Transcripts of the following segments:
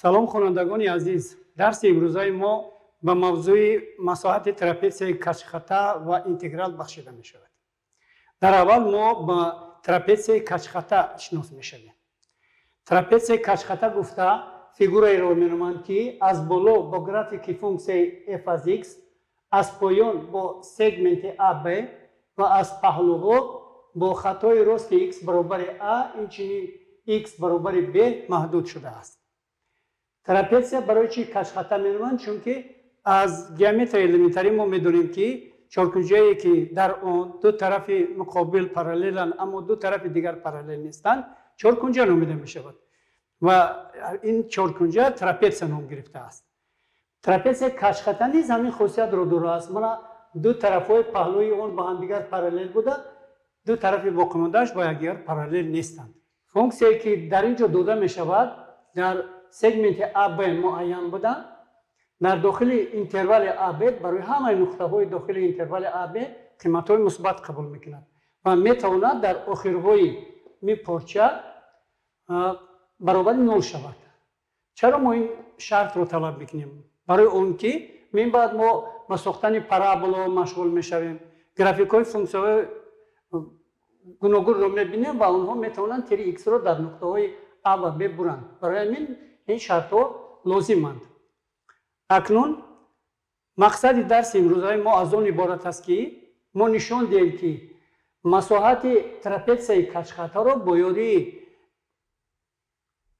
Салом, хонандагони азиз. Дарси имрӯзаи мо ба мавзӯи масоҳати трапетсияи каҷхата ва интеграл бахшида мешавад. Дар аввал мо ба трапетсияи каҷхата шинос мешавем. Трапетсияи каҷхата гуфта фигураеро меноманд, ки аз боло бо графики функсияи f аз x, аз поён бо сегменти AB ва аз паҳлӯҳо бо хатҳои рости x баробари a, инчунин x баробари b маҳдуд шудааст. Трапетсия барои чӣ каҷхата меноманд? Чунки аз геометрияи элементарӣ мо медонем, ки чоркунҷае, ки дар он ду тарафи муқобил параллеланд, аммо ду тарафи дигар параллел нестанд, чоркунҷа номида мешавад ва ин чоркунҷа трапетсия ном гирифтааст. Трапетсияи каҷхата низ ҳамин хусусиятро дорааст. Мана, ду тарафҳои паҳлӯи он ба ҳамдигар параллел буда, ду тарафи боқимондааш ба якдигар параллел нестанд. Функсияе, ки дар ин ҷо дода мешавад, дар сегменти AB муайян буда, дар дохили интервали AB барои ҳамаи нуқтаҳои дохили интервали AB қиматҳои мусбат қабул мекунад ва метавонад дар охирҳои ми порча баробари нол шавад. Чаро мо ин шартро талаб мекунем? Барои он ки минбаъд мо ба сохтани параболаҳо машғул мешавем, графикҳои функсияҳои гуногунро мебинем ва онҳо метавонанд тири иксро дар нуқтаҳои а ва б буранд. Барои ҳамин ин шартҳо лозиманд. Акнун мақсади дарси имрӯзаи мо аз он иборат аст, ки мо нишон диҳем, ки масоҳати трапетсияи каҷхатаро бо ёрии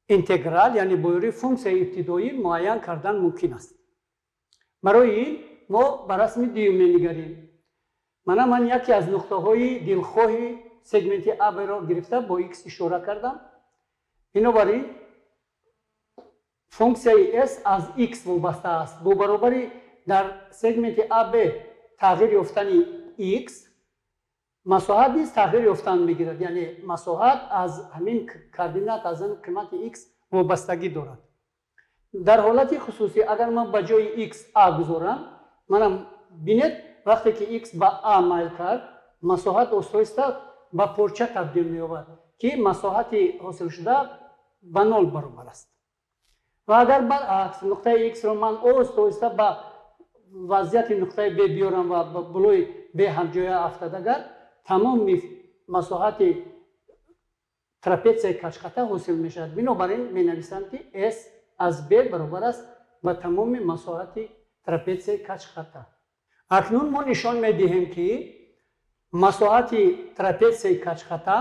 интеграл, яъне бо ёрии функсияи ибтидоӣ муайян кардан мумкин аст. Барои ин мо ба расми дуюм менигарем. Мана, ман яке аз нуқтаҳои дилхоҳи сегменти абро гирифта, бо x ишора кардам. Бинобар ин функсияи s аз x вобаста аст. Бо баробари дар сегменти AB тағйир ёфтани x, масоҳат низ тағйир ёфтан мегирад, яъне масоҳат аз ҳамин координат, аз ҳамин қимати x вобастагӣ дорад. Дар ҳолати хусусӣ, агар ман ба ҷои x a гузорам, манам бинед, вақте ки x ба a майл кард, масоҳат оҳиста ба порча табдил меёбад, ки масоҳати ҳосилшуда ба нол баробар аст. Ва агар баръакс нуқтаи x-ро ман оҳиста оҳиста ба вазъияти нуқтаи b биёрам ва ба болои b ҳамҷоя афтад, агар тамоми масоҳати трапетсияи каҷхата ҳосил мешавад. Бинобар ин менависам, ки s аз b баробар аст ба тамоми масоҳати трапетсияи каҷхата. Акнун мо нишон медиҳем, ки масоҳати трапетсияи каҷхата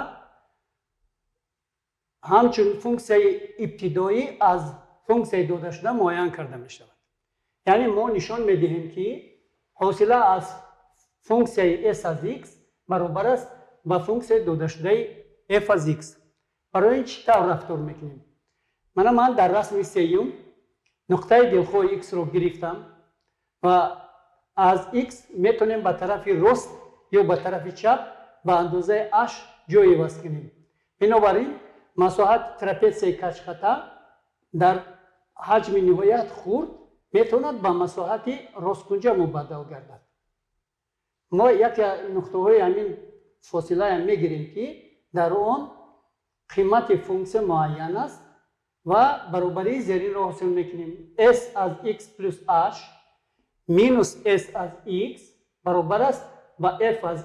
ҳамчун функсияи ибтидоӣ аз функсияи додашуда муайян карда мешавад. Яъне мо нишон медиҳем, ки ҳосила аз функсияи s аз x баробар аст ба функсияи додашудаи f аз x. Барои ин чӣ тавр рафтор мекунем? Мана, ман дар расми сеюм нуқтаи дилхоҳи x-ро гирифтам ва аз x метавонем ба тарафи рост ё ба тарафи чап ба андозаи h ҷой иваз кунем. Бинобар ин масоҳати трапетсияи каҷхата дар ҳаҷми ниҳоят хурд метавонад ба масоҳати росткунҷа мубаддал гардад. Мо яке нуқтаҳои ҳамин фосилаам мегирем, ки дар он қимати функсия муайян аст, ва баробарии зеринро ҳосил мекунем: s аз x плюс h минус s аз x баробар аст ба f аз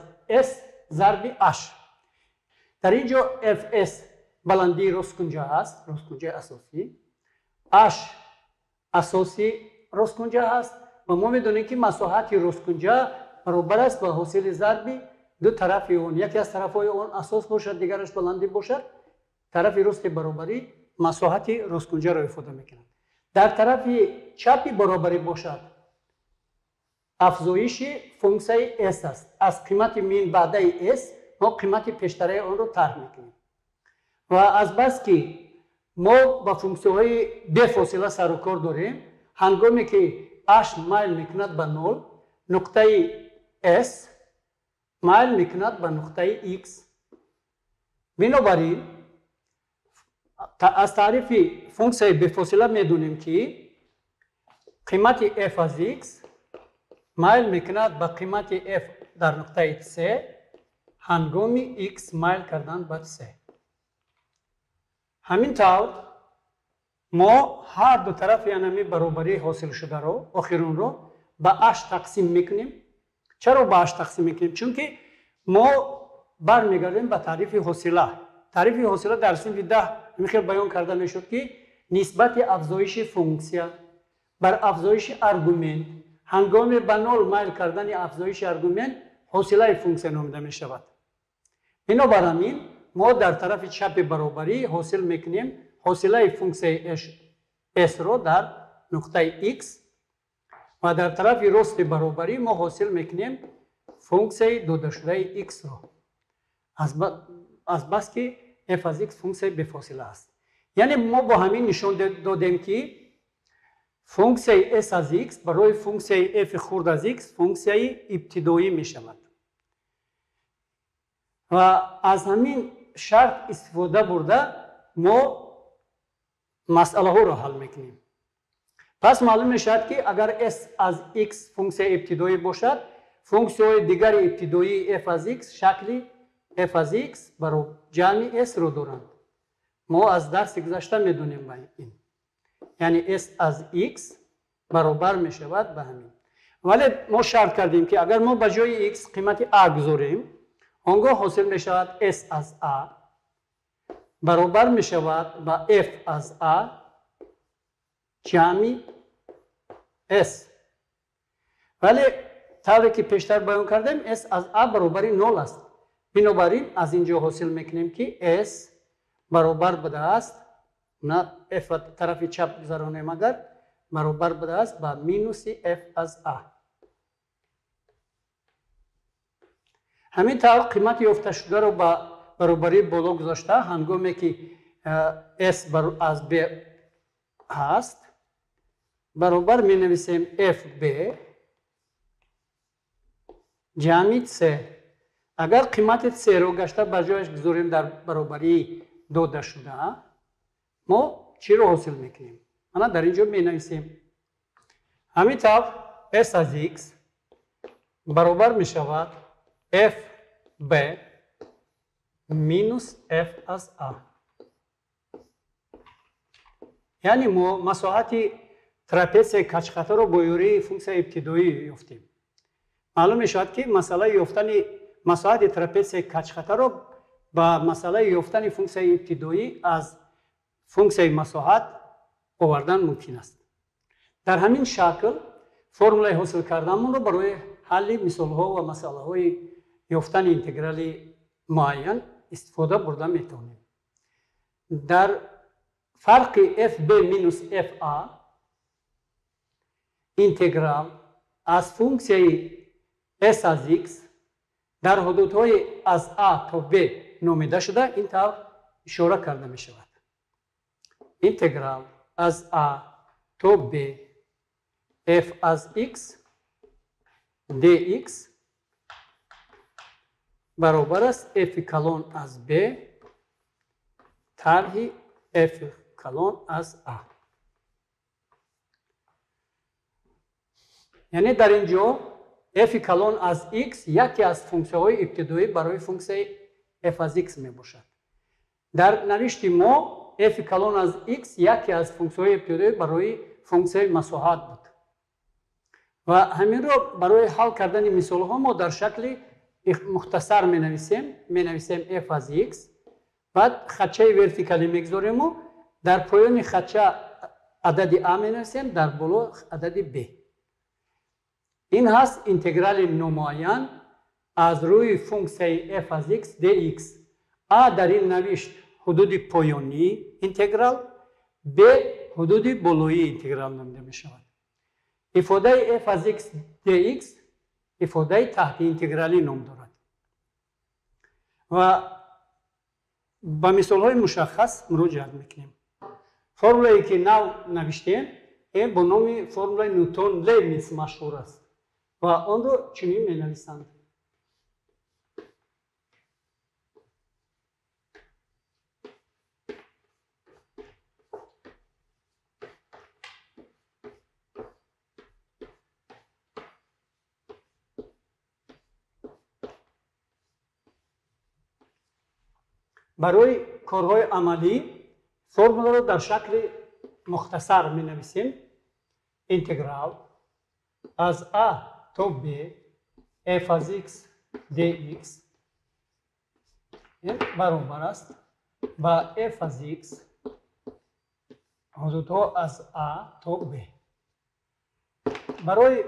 s зарби h. Дар ин ҷо fs баландии росткунҷа аст, росткунҷаи асосӣ, h асоси росткунҷа аст ва мо медонем, ки масоҳати росткунҷа баробар аст ба ҳосили зарби ду тарафи он. Яке аз тарафҳои он асос бошад, дигараш баландӣ бошад, тарафи рости баробарӣ масоҳати росткунҷаро ифода мекунад. Дар тарафи чапи баробарӣ бошад, афзоиши функсияи s аст. Аз қимати минбаъдаи s мо қимати пештараи онро тарҳ мекунем. Ва азбаски мо ба функсияҳои бефосила сарукор дорем, ҳангоме ки h майл мекунад ба нол, нуқтаи s майл мекунад ба нуқтаи x. Бинобар ин аз таърифи функсияи бефосила медонем, ки қимати f аз x майл мекунад ба қимати f дар нуқтаи c ҳангоми x майл кардан ба c. Ҳамин тавр Мо ҳар ду тарафи анами баробарии ҳосилшударо, охирунро ба h тақсим мекунем. Чаро ба h тақсим мекунем? Чунки мо бармегардем ба таърифи ҳосила. Таърифи ҳосила дар синфи 10 ҳамин хел баён карда мешуд, ки нисбати афзоиши функсия бар афзоиши аргумент ҳангоми ба нол майл кардани афзоиши аргумент ҳосилаи функсия номида мешавад. Бинобар ҳамин мо дар тарафи чапи баробарӣ ҳосил мекунем ҳосилаи функсияи s-ро дар нуқтаи x ва дар тарафи рости баробарӣ мо ҳосил мекунем функсияи додашудаи x-ро. Азбаски f аз x функсияи бефосила аст. Яъне мо бо ҳамин нишон додем, ки функсияи s аз x барои функсияи f хурд аз x функсияи ибтидоӣ мешавад. Ва аз ҳамин шарт истифода бурда мо масъалаҳоро ҳал мекунем. Пас маълум мешавад, ки агар s аз x функсияи ибтидоӣ бошад, функсияҳои дигари ибтидоии f аз x шакли f аз x баробар ҷамъи s-ро доранд. Мо аз дарси гузашта медонем ба ин. Яъне s аз x баробар мешавад ба ҳамин. Вале мо шарт кардем, ки агар мо ба ҷои x қимати a гузорем, он гоҳ ҳосил мешавад s аз a баробар мешавад ба f аз a ҷамъи s. Вале тавре ки пештар баён кардем, s аз a баробари 0 аст. Бинобар ин аз ин ҷо ҳосил мекунем, ки s баробар будааст, на f тарафи чап гузаронем, агар баробар будааст ба минуси f аз a. Ҳамин тавр қимати ёфташударо ба баробарии боло гузошта, ҳангоме ки s аз b ҳаст, баробар менависем fb ҷамъи c. Агар қимати c-ро гашта ба ҷояш гузорем дар баробарии додашуда, мо чиро ҳосил мекунем? Ана дар ин ҷо менависем. Ҳамин тавр s аз x баробар мешавад fb минус f аз a. Яъне мо масоҳати трапетсияи каҷхатаро бо ёрии функсияи ибтидоӣ ёфтем. Маълум мешавад, ки масъалаи ёфтани масоҳати трапетсияи каҷхатаро ба масъалаи ёфтани функсияи ибтидоӣ аз функсияи масоҳат овардан мумкин аст. Дар ҳамин шакл формулаи ҳосил карданамонро барои ҳалли мисолҳо ва масъалаҳои ёфтани интеграли муайян истифода бурда метавонем. Дар фарқи fb минус fa интеграл аз функсияи s аз x дар ҳудудҳои аз a то b номида шуда ин тавр ишора карда мешавад. Интеграл аз a то b f аз x dx баробар аст f калон аз b тарҳи f калон аз a. Яъне дар ин ҷо f калон аз x яке аз функсияҳои ибтидоӣ барои функсияи f аз x мебошад. Дар навишти мо f калон аз x яке аз функсияҳои ибтидоӣ барои функсияи масоҳат буд. Ва ҳаминро барои ҳал кардани мисолҳо мо дар шакли мухтасар менависем. Менависем f аз x, баъд хатчаи вертикалӣ мегузорему дар поёни хатча адади a менависем, дар боло адади b. Ин ҳаст интеграли номуайян аз рӯи функсияи f аз x dx. A дар ин навишт ҳудуди поёнии интеграл, b ҳудуди болоии интеграл номида мешавад. Ифодаи f аз x dx ифодаи таҳти интегралӣ ном дорад. Ва ба мисолҳои мушаххас муроҷиат мекунем. Формулае ки нав навиштем, бо номи формулаи Нютон-Лейбниц машҳур аст ва онро чунин менависанд. Барои корҳои амалӣ формуларо дар шакли мухтасар менависем. Интеграл аз а то б f аз x dx баробар аст ба f аз x ҳудудҳо аз а то б. Барои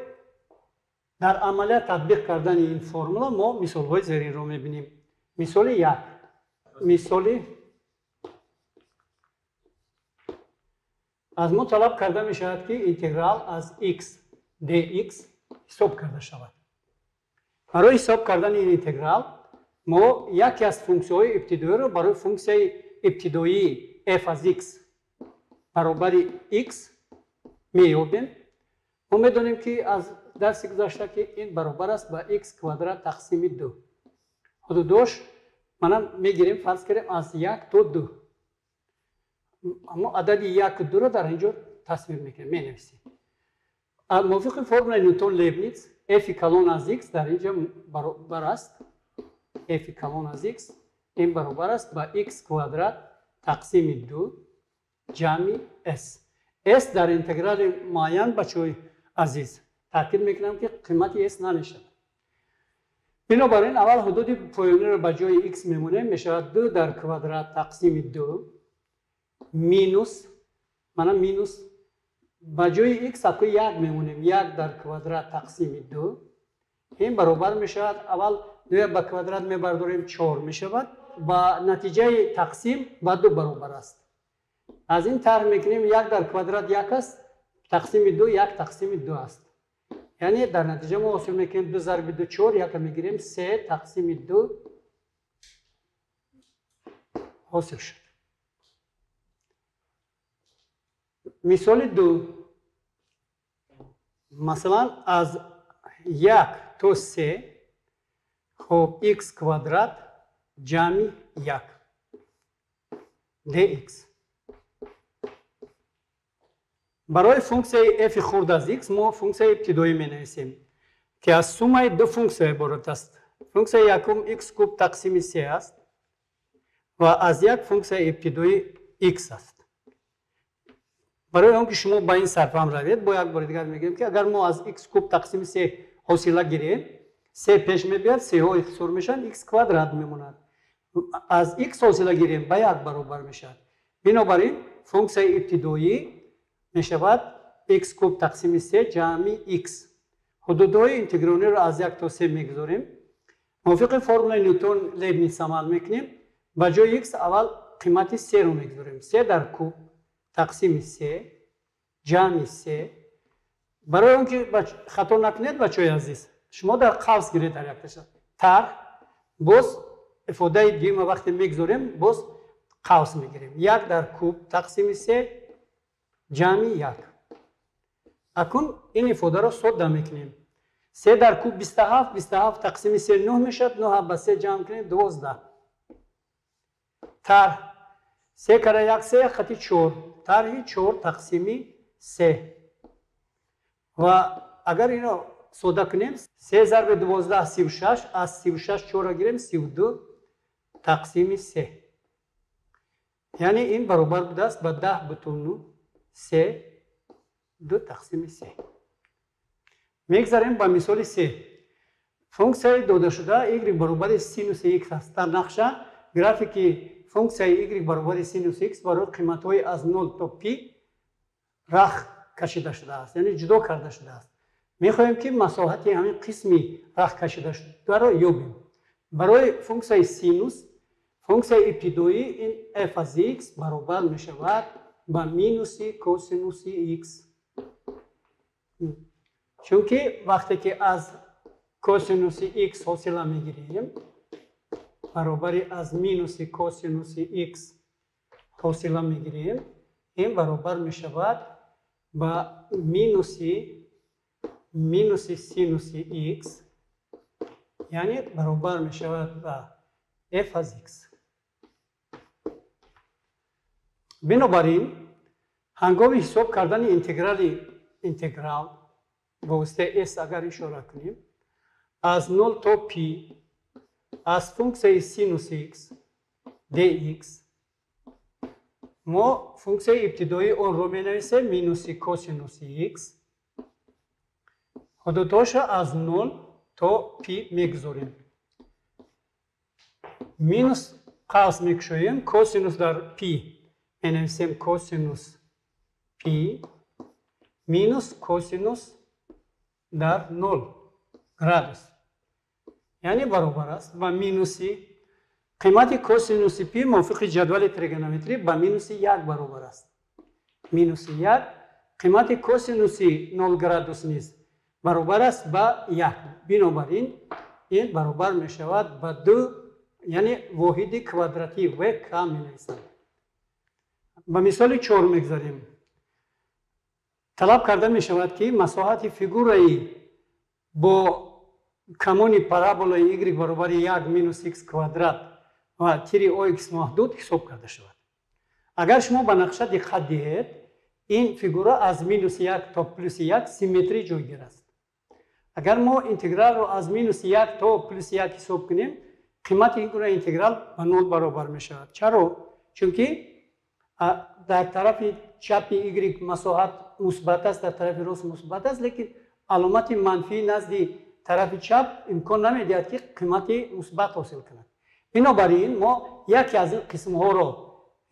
дар амалият татбиқ кардани ин формула мо мисолҳои зеринро мебинем. Мисоли 1. Мисоли аз мо талаб карда мешавад, ки интеграл аз x dx ҳисоб карда шавад. Барои ҳисоб кардани ин интеграл мо яке аз функсияҳои ибтидоиро барои функсияи ибтидоии f аз x баробари x меёбем. Мо медонем, ки аз дарси гузашта, ки ин баробар аст ба x квадрат тақсими 2. Ҳудудош манам мегирем, фарз кардем, аз 1 то 2. Аммо адади 1 2-ро дар ин ҷо тасвир мекунем, менависем. Мувофиқи формулаи Нютон Лейбниц f калон аз x дар ин ҷо баробар аст, f калон аз x ин баробар аст ба x квадрат тақсими 2 ҷамъи s. S дар интеграли муайян, бачаҳои азиз, таъкид мекунам, ки қимати s намешавад. Бинобар ин аввал ҳудуди поёниро ба ҷои x мемонем, мешавад 2 дар квадрат тақсими 2 минус, мана минус, ба ҷои x акӯ 1 мемонем, 1 дар квадрат тақсими 2 ин баробар мешавад, аввал 2 ба квадрат мебардорем, 4 мешавад, ба натиҷаи тақсим ба 2 баробар аст. Аз ин тарҳ мекунем, 1 дар квадрат 1 аст, тақсими 2 1 тақсими 2 аст. Яъне дар натиҷа мо ҳосил мекунем 2 зарби 2 4, 1 мегирем, 3 тақсими 2 ҳосил шуд. Мисоли 2. Масалан, аз 1 то 3 хоб x квадрат ҷамъи 1 dx. Барои функсияи f хурд аз x мо функсияи ибтидоӣ менависем, ки аз суммаи ду функсия иборат аст. Функсияи якум x куб тақсими 3 аст ва аз як функсияи ибтидоӣ x аст. Барои он ки шумо ба ин сарфаҳм равед, бо як бори дигар мегӯем, ки агар мо аз x куб тақсими 3 ҳосила гирем, 3 пеш мебиёд, 3-ҳо ихтисор мешаванд, x квадрат мемонад. Аз x ҳосила гирем, ба 1 баробар мешавад. Бинобар ин функсияи ибтидоӣ мешавад x куб тақсими 3 ҷамъи x. Ҳудудҳои интегралиро аз 1 то 3 мегузорем. Мувофиқи формулаи Нютон Лейбниц амал мекунем. Ба ҷои x аввал қимати 3-ро мегузорем. 3 дар куб тақсими 3 ҷамъи 3. Барои он ки хато накунед, бачаҳои азиз, шумо дар қавс гиред дар якташа. Тарҳ, боз ифодаи дуюма вақте мегузорем, боз қавс мегирем. 1 дар куб тақсими 3 ҷамъи 1. Акун ин ифодаро содда мекунем. 3 дар куб 27, 27 тақсими 3 9 мешавад, 9 ба 3 ҷамъ кунем 12. Тарҳ 3 кара 1 3 хати 4, тарҳи 4 тақсими 3. Ва агар ино содда кунем, 3 зарби 12 36, аз 36 4 гирем 32 тақсими 3. Яъне ин баробар будааст ба 10,3 2 тақсими 3. Мегзарем ба мисоли 3. Функсияи додашуда y баробари синуси x аст. Дар нақша графики функсияи y баробари синуси x барои қиматҳои аз 0 то пи рах кашида шудааст, яъне ҷудо карда шудааст. Мехоҳем, ки масоҳати ҳамин қисми рах кашида шударо ёбем. Барои функсияи синус функсияи ибтидоӣ ин f аз x баробар мешавад ба минуси косинуси x. Чунки вақте ки аз косинуси x ҳосила мегирем, баробари аз минуси косинуси x ҳосила мегирем, ин баробар мешавад ба минуси синуси x, яъне баробар мешавад ба f аз x. Бинобар ин ҳангоми ҳисоб кардани интеграл ба воситаи s агар ишора кунем, аз 0 то пи аз функсияи синус x dx Мо функсияи ибтидоии онро менависем минуси косинуси х. Ҳудудҳоша аз 0 то пи мегузорем. Минус қавс мекушоем, косинус дар пи менависем косинус пи минус косинус дар 0 градус. Яъне баробар аст ба минуси қимати косинуси пи мувофиқи ҷадвали тригонометрӣ ба минуси 1 баробар аст. Минуси 1 қимати косинуси 0 градус низ баробар аст ба 1. Бинобар ин ин баробар мешавад ба 2, яъне воҳиди квадратӣ ВК менависам. Ба мисоли 4 мегзарем. Талаб карда мешавад ки масоҳати фигураи бо камони параболаи y баробари 1 минус x квадрат ва тири ox маҳдуд ҳисоб карда шавад. Агар шумо ба нақша диққат диҳед, ин фигура аз минус 1 то плюси 1 симметрӣ ҷойгир аст. Агар мо интегралро аз минус 1 то плюси 1 ҳисоб кунем, қимати ин гуна интеграл ба 0 баробар мешавад. Чаро? Чунки дар тарафи чапи y масоҳат мусбат аст, дар тарафи рост мусбат аст, лекин аломати манфии назди тарафи чап имкон намедиҳад ки қимати мусбат ҳосил кунад. Бинобар ин мо яке аз ин қисмҳоро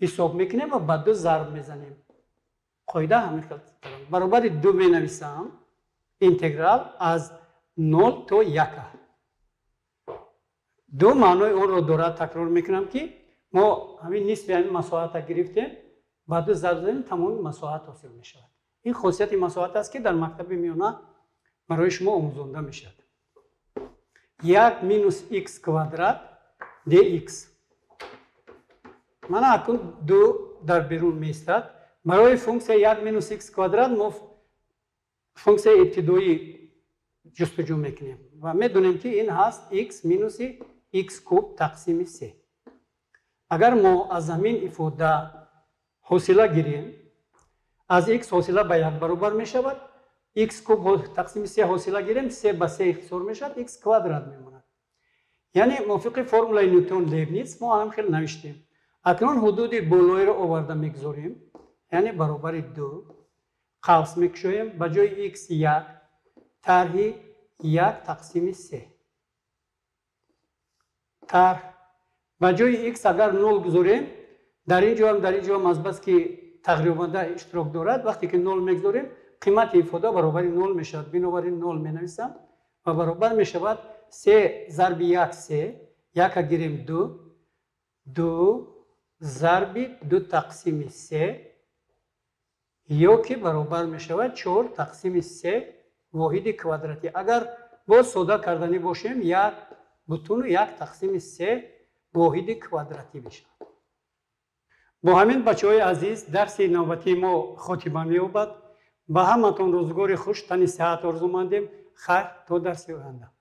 ҳисоб мекунем ва ба 2 зарб мезанем. Қоида ҳамин хел. Баробари 2 менависам интеграл аз 0 то 1. 2 маънои онро дорад, такрор мекунам ки мо ҳамин нисфи ҳамин масоҳата гирифтем, ба 2 зарб занем, тамоми масоҳат ҳосил мешавад. Ин хосияти масоҳат аст ки дар мактаби миёна барои шумо омӯзонда мешавад. 1 минус x квадрат dx. Мана акнун 2 дар берун меистад. Барои функсия 1 минус x квадрат мо функсияи ибтидоӣ ҷустуҷӯ мекунем ва медонем ки ин ҳаст x минуси x куб тақсими 3. Агар мо аз ҳамин ифода ҳосила гирем, аз x ҳосила ба 1 баробар мешавад, x куб тақсими 3 ҳосила гирем, 3 ба 3 ихтисор мешавад, x квадрат мемонад. Яъне мувофиқи формулаи Нютон Лейбниц мо ҳам хел навиштем. Акнун ҳудуди болоиро оварда мегузорем, яъне баробари 2 қавс мекушоем, ба ҷои x 1 тарҳи 1 тақсими 3. Тарҳ ба ҷои x агар 0 гузорем, дар ин ҷо ҳам дар ин ҷо ҳам азбаски тағйирёбанда иштирок дорад, вақте ки 0 мегузорем, қимати ифода баробари 0 мешавад. Бинобар ин 0 менависам ва баробар мешавад 3 зарби 1 3, 1 гирем 2, 2 зарби 2 тақсими 3 ё ки баробар мешавад 4 тақсими 3 воҳиди квадратӣ. Агар боз сода карданӣ бошем, 1,1 тақсими 3 воҳиди квадратӣ мешавад. Бо ҳамин бачаҳои азиз дарси навбатии мо хотима меёбад. Ба ҳаматон рӯзгори хуш, тани сиҳат орзумандем. Хайр, то дарси оянда.